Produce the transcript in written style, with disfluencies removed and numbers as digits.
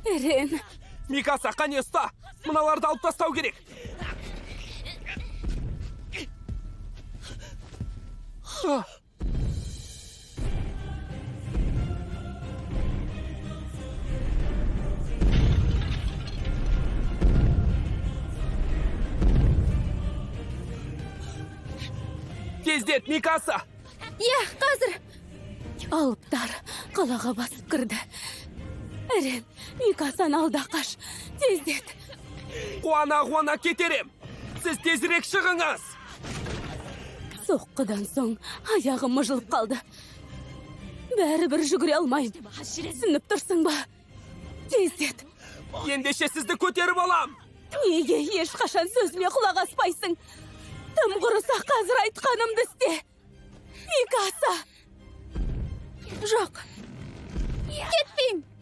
Эрен. Микаса, қане ұста! Мыналарды алып тастау керек. Тездет, Микаса! Иә, қазір. Алыптар қалаға басып кірді. Эрен, Микасаны ал да қаш. Тездет. Қуана-қуана кетерем. Сіз тезірек шығыңыз. Соққыдан соң аяғым мыжылып қалды. Бәрібір жүгіре алмаймын. Түсініп тұрсың ба? Тездет. Ендеше сізді көтеріп алам. Неге ешқашан сөзіме құлақ аспайсың? Тым құрыса қазір айтқанымды істе. Микаса! Жоқ. Кетпеймін.